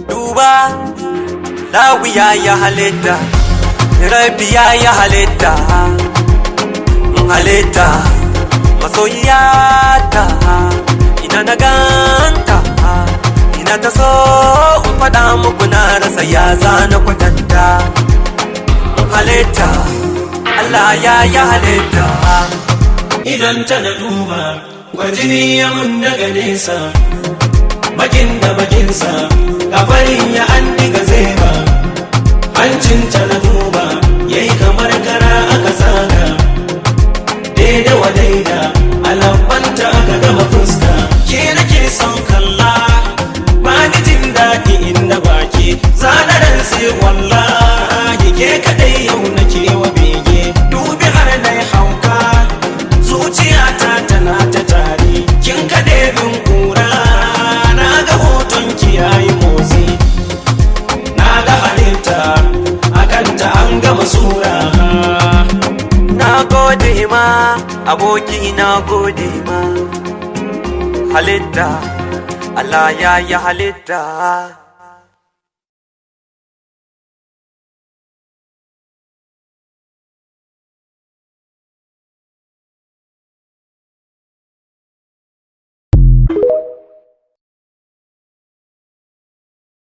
Duba, lawiya ya halitta, rabiya ya halitta, halitta, masoyiyata, ina na ganta, ina ta so in faɗa muku na rasa ya zana kwatanta. Halitta, Allah ya yi halitta. Idan ta na duba, gwajini ya mun daga nesa, bakin da bakinsa, kafarin ya an diga zeba, hancin ta na duba, yayi kamar kara aka tsaga, daida wa daida, alambanta aka gama fuska. Ke nake son kalla, ba ni jin daɗi inda baki, zanaran sai wallahi ke kaɗai yau nake wa bege, dubi har na hauka. Zuciyata tana ta tare, kin kaɗe min kura, na ga hoton ki yayi motsi, na ga halitta akanta an gama sura. Na gode ma, aboki na gode ma. Halitta, Allah ya yi halitta.